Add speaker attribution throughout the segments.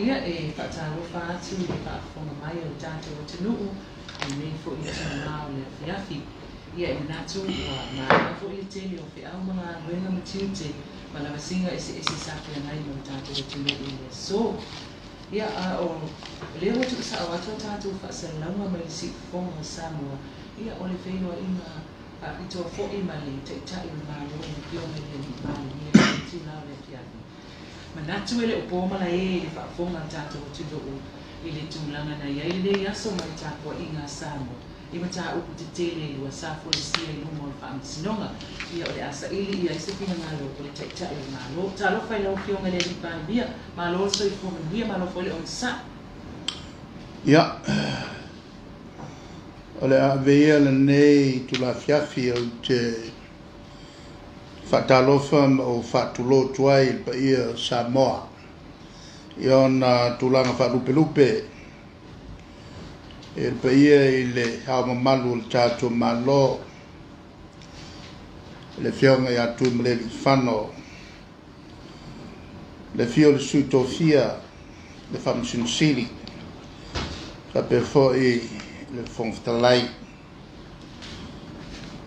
Speaker 1: Ia, e faatalofa atu i le faafofoga mai a le tatou atunuu i lenei foi itulā o le afiafi. Ia, e manatu ua maea foi le tele o feau ma galuega ma tiute ma lavasiga eseese sa feagai ma le tatou atunuu i le aso. Ia, a o lea ua tuusao atu a tatou faasalalauga mai le Siufofoga o Samoa, ia, o le feiloaiga faapitoa foi ma le Taitai o le Malo, le Afioga i le Alii Palemia i lenei itulā o le afiafi. Manatu e le o po malae i le faafofoga a le tatou atunuu i le tulaga na i ai lenei aso ma le tapuaiga a Samoa i mataupu tetele e lua sa folasia i luma o le Faamasinoga. Ia, o le a saili i ai se finagalo o le Taitai o le Malo. Talofa i lau Afioga i le Alii Palemia, malo le soifua manuia, malo foi le onosai.
Speaker 2: Ia, o le a ave ia lenei itula afiafi ou te faatalofa ma ou faatulou atu ai i le paia o Samoa i ona tulaga faalupelupe, i le paia i le Ao Mamalu o le tatou Malo, le Afioga ia Tuimalealiifano, le afio o le Sui Tofia, le Faamasino Sili, faapea foi le Fofoga Fetalai.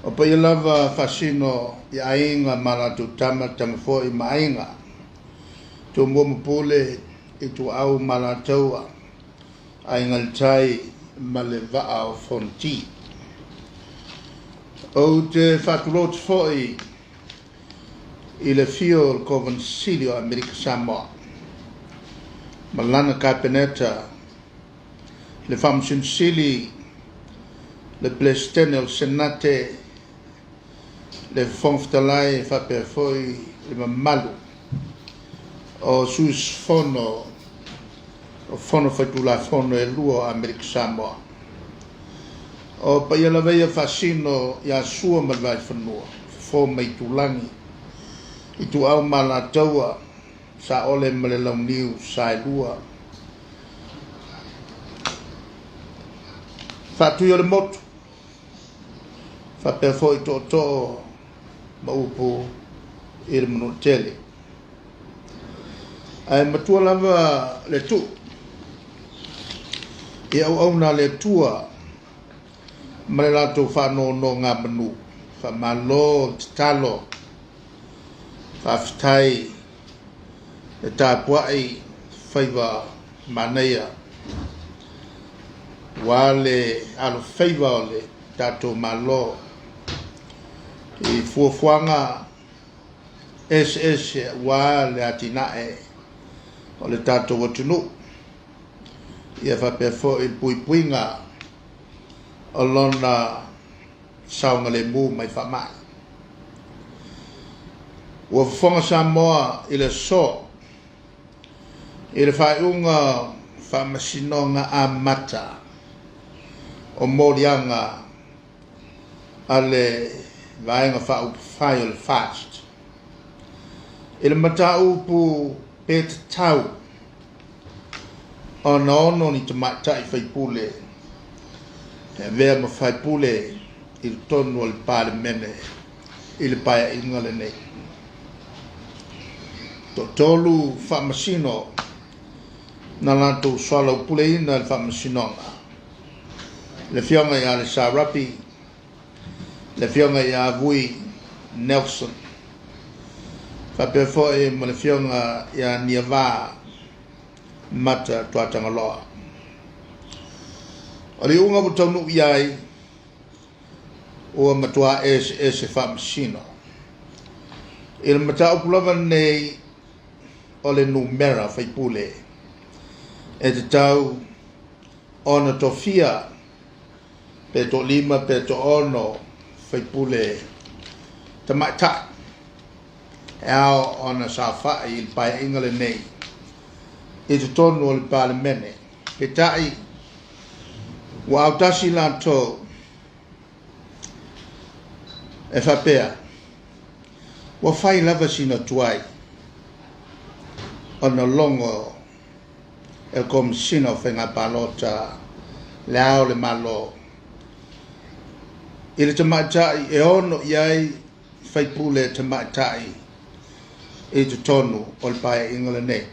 Speaker 2: O paia lava faasino i aiga ma latou tama, tama foi ma aiga, Tumua ma Pule, Ituau ma Alataua, Aiga i le Tai ma le Vaa o Fonoti. Ou te faatulou atu foi i le afio o le Kovana Sili o Amerika Samoa ma lana Kapeneta, le Faamasino Sili, le Peresetene o le Senate, le Fofoga Fetalai faapea foi le mamalu o sui usufono o Fono Faitulafono e lua o Amerika Samoa. O paia lava ia faasino ia Sua ma le Vaifanua, Fofo ma Itulagi, Ituau ma Alataua, Saole ma le Launiu Saelua, Faatui o le Motu, faapea foi Tootoo ma upu i le Manuatele. Ae matua lava le tuu i auauna a le Atua ma le latou faanonogamanu. Faamalo le tatalo, faafetai le tapuai faiva manaia, ua le alofaiva o le tatou Malo i fuafuaga eseese aua le atinae o le tatou atunuu, ia faapea foi le puipuiga o lona saogalemu mai faamai. Ua fofoga Samoa i le aso i le faaiuga faamasinoga amata o moliaga a le Vaega Faaupufai o le FAST i le mataupu pe tatau ona ono ni tamaitai faipule e avea ma faipule i totonu o le Palemene i le paeaiga lenei. Toatolu faamasino na latou soalaupuleina le faamasinoga, le Afioga ia Alesa Rapi, le Afioga ia Vui Nelson, faapea foi ma le Afioga ia Niava Mata Tuatagaloa. O le iuga ua taunuu i ai, ua matua eseese faamasino i le mataupu lava nei o le numera faipule e tatau ona tofia pe toalima pe toaono faipule tamaitai e ao ona saofai i le paeaiga lenei i totonu o le Palemene. Peitai ua autasi latou e faapea, ua fai lava sina tuai ona logo e le Komesina o Faiga Palota le Ao o le Malo i le tamaitai e ono i ai faipule tamaitai i totonu o le paeaiga lenei.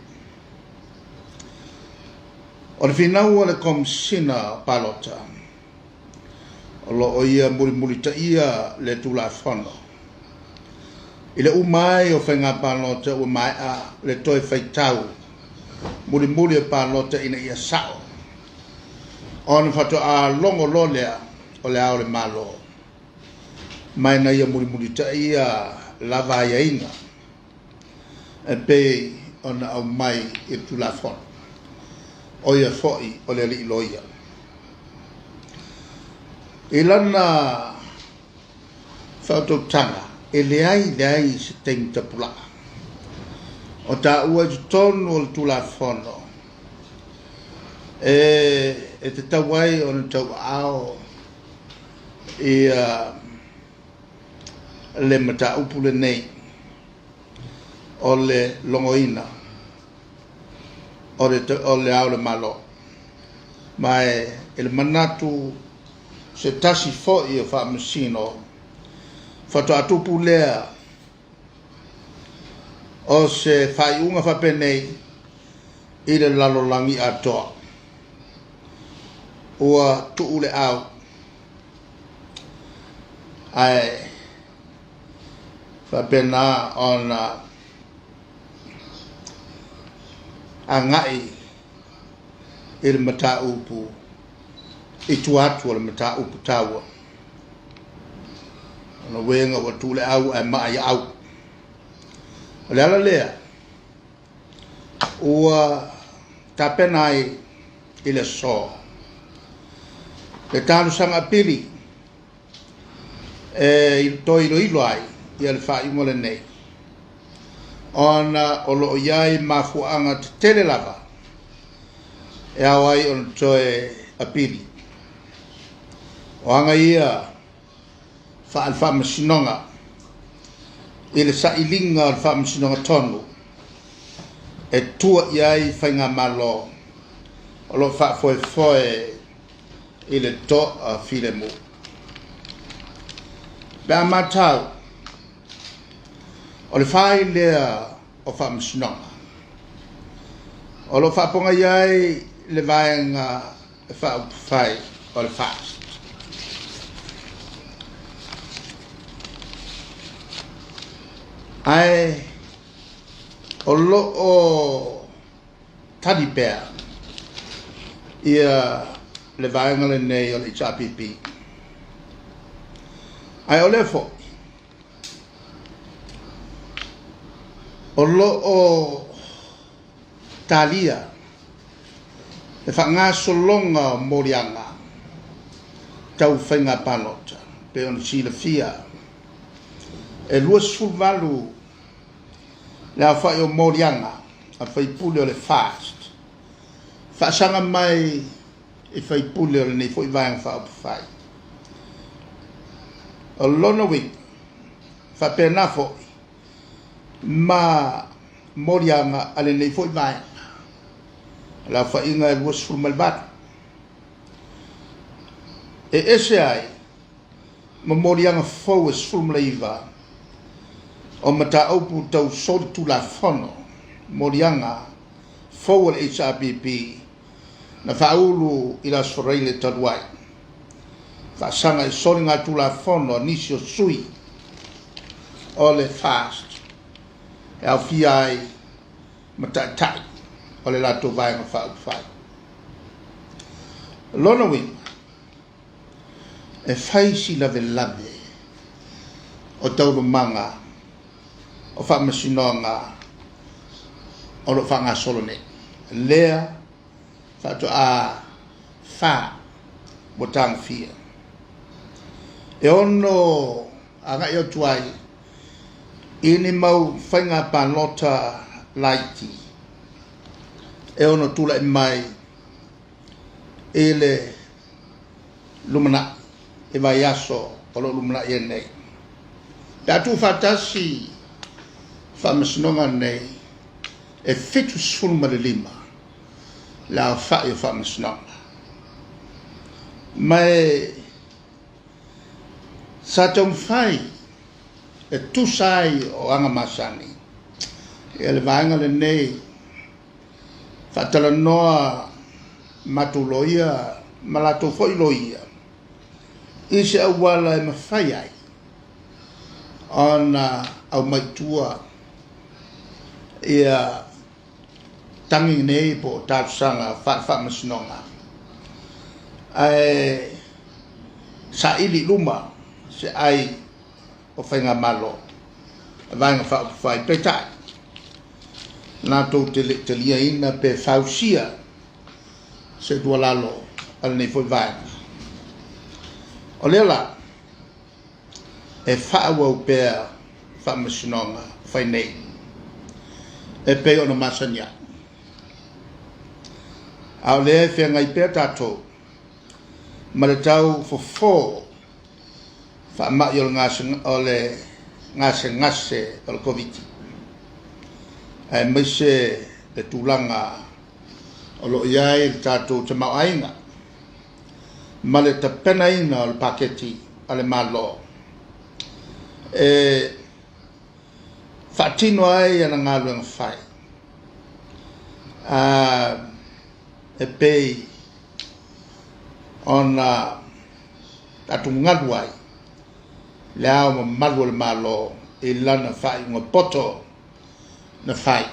Speaker 2: O le finau a le Komesina o Palota, o lo o ia mulimulitaia le Tulafono i le uma ai o faiga palota ua maea le toe faitau mulimuli o palota ina ia sa'o ona faatoa logo loa lea o Le Ao o le Malo ma ina ia mulimulitaia lava aiaiga e pei ona aumai i le Tulafono, o ia foi o le alii loia. I lana faautautaga, e leai leai se taimi tapulaa o taua i totonu o le Tulafono e tatau ai ona tauaao ia le mataupu lenei o le logoina o le Ao o le Malo. Ma e le manatu se tasi foi o faamasino faatoa tupu lea o se faaiuga faapenei i le lalolagi atoa. Ua tuu le au ae faapena ona agai i le mataupu i tua atu o le mataupu taua. O le uiga ua tuu le au ae maa i aau. O le ala lea ua tapena ai i le aso le talosaga apili e toe iloilo ai ia le faaiuga lenei, ona o lo o i ai mafuaaga tetele lava e ao ai ona toe apili. O aga ia faale-faamasinoga i le sailiga o le faamasinoga tonu e tua i ai faigamalo o lo o faafoefoe i le toa filemu. Pe a matau, o le fai lea o faamasinoga o lo o faapogai ai le vaega faaupufai o le FAST. Ae o lo o tali pea ia le vaega lenei o le HRPP. Ae o lea foi o lo o talia le faagasologa o moliaga tau faiga palota pei ona silafia e 28 le aofai o moliaga a faipule o le FAST faasaga mai i faipule o lenei foi vaega faaupufai. O lona uiga faapena foi ma moliaga a lenei foi vaega. O le aofaiga e 28. E ese ai ma moliaga fou e 19 o mataupu tau solitulafono, moliaga fou a le HRPP na faaulu i le Aso Faraile talu ai. Faasaga i soligatulafono a nisi o sui o le FAST e aofia ai ma taitai o le latou vaega faaupufai. Lona uiga, e fai si lavelave o taualumaga o faamasinoga o lo o faagasolo nei. Lea faatoa fa ua tagofia. E ono agai atu ai i ni mau faiga palota laiti e ono tulai mai i le lumanai, i vaiaso o lo o lumanai ai nei. Pe a tuufaatasi faamasinoga nei e 75 le aofai o faamasinoga. Ma e sa taumafai e tusa ai o aga masani ia le vaega lenei faatalanoa matou loia ma latou foi loia i se auala e mafai ai ona aumai i tua ia tagi nei po o talosaga faale-faamasinoga ae saili i luma se ai o Faigamalo a Vaega Faaupufai. Peitai, latou te le i taliaina pe fausia se tuualalo a lenei foi vaega. O lea la e faaauau pea faamasinoga fai nei e pei ona masani ai. A o lea e feagai pea tatou ma le tau fofo faamai o le gasegase o le Koviti, aemaise le tulaga o lo o i ai le tatou tamaoaiga ma le tapenaina o le paketi a le Malo e faatino ai ana galuega fai e pei ona atugalu ai le ao mamalu o le Malo i lana faaiuga poto na fai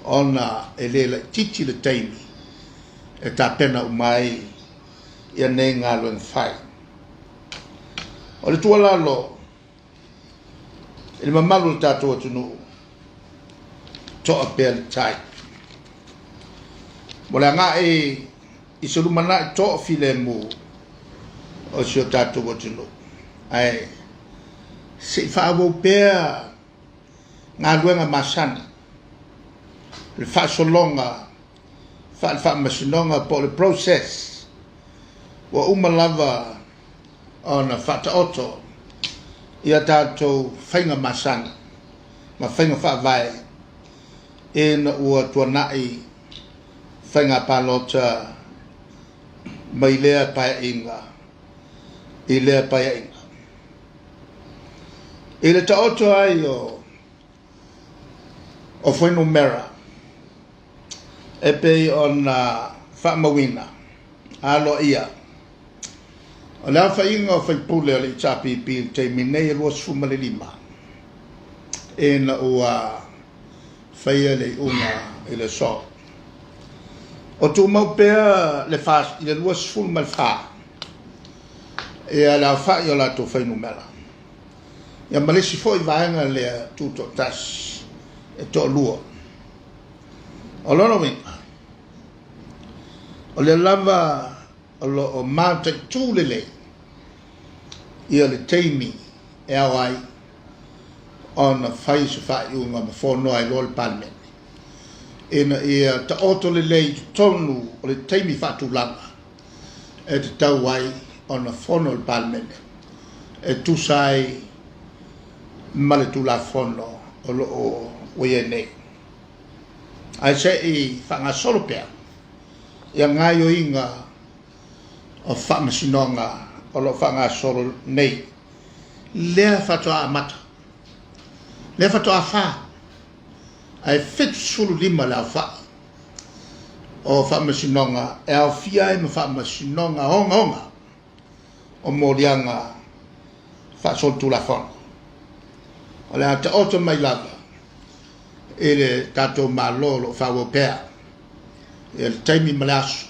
Speaker 2: ona e le laitiiti le taimi e tapena uma ai ia nei galuega fai. O le tuualalo i le mamalu o le tatou atunuu, toa pea le tai. Mo le agai i se lumanai toafilemu o si o tatou atunuu, ae se i faaauau pea galuega masani, le faasologa faale-faamasinoga po o le process ua uma lava ona faataoto i a tatou faiga masani ma faiga faavae ina ua tuanai faiga palota mai lea paeaiga i lea paeaiga. I le taoto ai o fuainumera e pei ona faamauina aloaia o le aofaiga o faipule o le HRPP i le taimi nei e 25 ina ua faia le iuga i le aso. O tumau pea le i le 24 ia le aofai o latou fuainumera. Ia ma le isi foi vaega lea tutoatasi e toalua. O lona uiga, o lea lava o lo o mataitu lelei ia le taimi e ao ai ona fai se faaiuga ma fonoa ai loa le Palemene ina ia taoto lelei i totonu o le taimi faatulaga e tatau ai ona fono le Palemene e tusa ai ma le Tulafono o lo o ua i ai nei. Ae se i faagasolo pea ia gaoioiga o faamasinoga o lo o faagasolo nei, lea faatoa amata, lea faatoa fa, ae 75 le aofai o faamasinoga e aofia ai ma faamasinoga ogaoga o moliaga faasolitulafono. O le a taoto mai lava i le tatou Malo o lo o faaauau pea ia le taimi ma le aso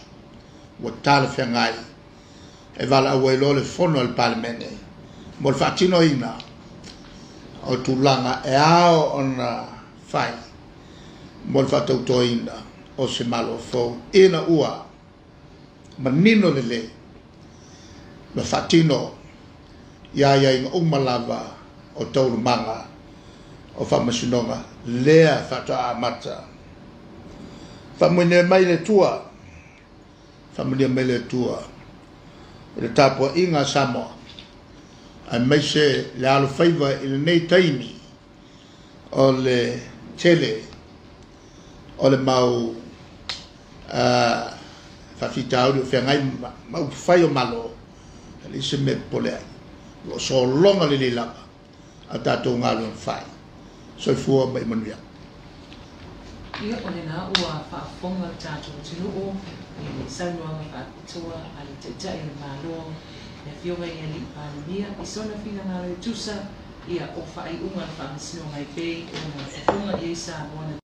Speaker 2: ua talafeagai e valaau ai loa le fono a le Palemene mo le faatinoina o tulaga e ao ona fai mo le faatautoina o se Malo fou ina ua manino lelei ma faatino ia aiaiga uma lava o taualumaga o faamasinoga lea faatoa amata. Faamanuia mai le Atua, faamanuia mai le Atua i le tapuaiga a Samoa, aemaise le alofaiva i lenei taimi o le tele o le mau faafitauli o feagai ma upufai o Malo, e leai se mea e popole ai. O lo o sologa lelei lava a tatou galuega fai. Soifua ma ia manuia.
Speaker 1: Ia, o lena ua faafofoga le tatou atunuu i le saunoaga faapitoa a le Taitai o le Malo, le Afioga i le Alii Palemia, i sona finagalo e tusa ia o faaiuga a le Faamasinoga e pei ona fofoga i ai Samoa na